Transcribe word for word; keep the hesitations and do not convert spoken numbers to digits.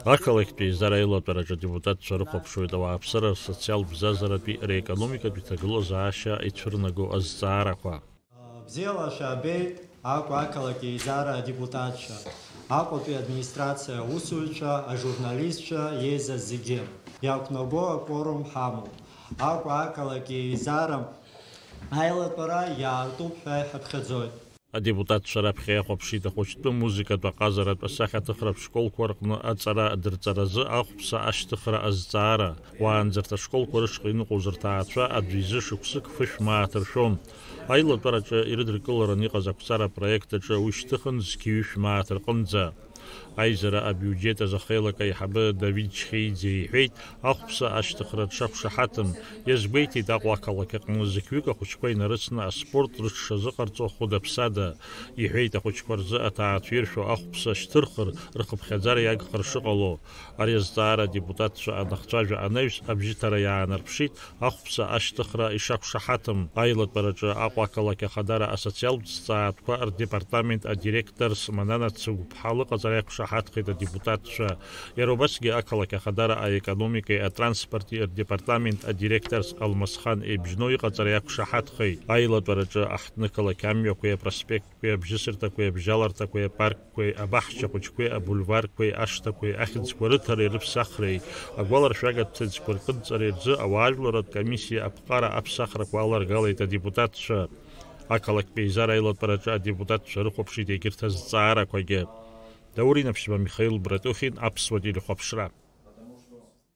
Ақалақьтәи еизара аилатәараҿы адепутатцәа рыхәаԥшуеит ауааԥсыра рсоциалтә бзазаратәи реекономикатәи ҭагылазаашьа ицәырнаго азҵаарақәа. Бзиала шәаабеит Аҟәа ақалақь еизара адепутатцәа, Аҟәатәи администрациа аусзуҩцәа, ажурналистцәа, еизаз зегьы. Иақәнаго акворум ҳамоуп. Аҟәа ақалақь еизара аилатәара иаартуп ҳәа иҳаԥхьаӡоит. Адепутатцәа раԥхьа иахәаԥшит ахәыҷтәы музыкатә аҟазаратә асахьаҭыхратә школқәа рҟны аҵара адырҵаразы ахәԥса ашьҭыхра азҵаара. Уаанӡа рҭ ашколқәа рышҟа иныҟәоз рҭаацәа аӡәы изы шықәсык фышә мааҭ ршәон. Аилатәараҿы ирыдыркыларан иҟаз ақәҵара апроект аҿы уи шьҭыхын зқьи ҩышә мааҭ рҟынӡа. Аизара абиуџьет азы ахеилак аиҳабы Давид Чхеиӡе иҳәеит, ахәԥса ашьҭыхра дшақәшаҳаҭым. Иазгәеиҭеит Аҟәа ақалақь аҟны зқьҩык ахәыҷқәа инарыцны аспорт рыҽшазыҟарҵо хәыда-ԥсада. Иҳәеит ахәыҷқәа рзы аҭаацәа иршәо ахәԥса шьҭырхыр, рхыԥхьаӡара иагхар шыҟало. Ари азҵаара адепутатцәа анахцәажәа анаҩс абжьыҭара иаанарԥшит, ахәԥса ашьҭыхра ишақәшаҳаҭым. Аилатәараҿы Аҟәа ақалақь ахадара асоциалтә зҵаатәқәа рдепартамент адиректорс Манана Цыгәԥҳа лыҟаҵара иақәшаҳаҭхеит адепутатцәа. Иара убасгьы ақалақь ахадара аекономикеи атранспорти рдепартамент адиректорс Алмасхан Ебжьно иҟаҵара иақәшаҳаҭхеит. Аилатәараҿы аҳҭнықалақь амҩақәеи апроспектқәеи абжьысырҭақәеи абжьаларҭақәеи апарк қәеи, абаҳча хәыҷқәеи, абульварқәеи, ашҭақәеи, ахьӡқәа рыҭареи рыԥсахреи, агәаларшәагатә ҭыӡқәа рҟынҵареи рзы ауаажәларратә комиссиа аԥҟара аԥсахрақәа аларгалеит адепутатцәа. Ақалақьтә еизара аилатәараҿы адепутатцәа рыхәаԥшит егьырҭ азҵаарақәагьы. Даур Инаԥшьба, Михаил Братухин, Аԥсуа телехәаԥшра.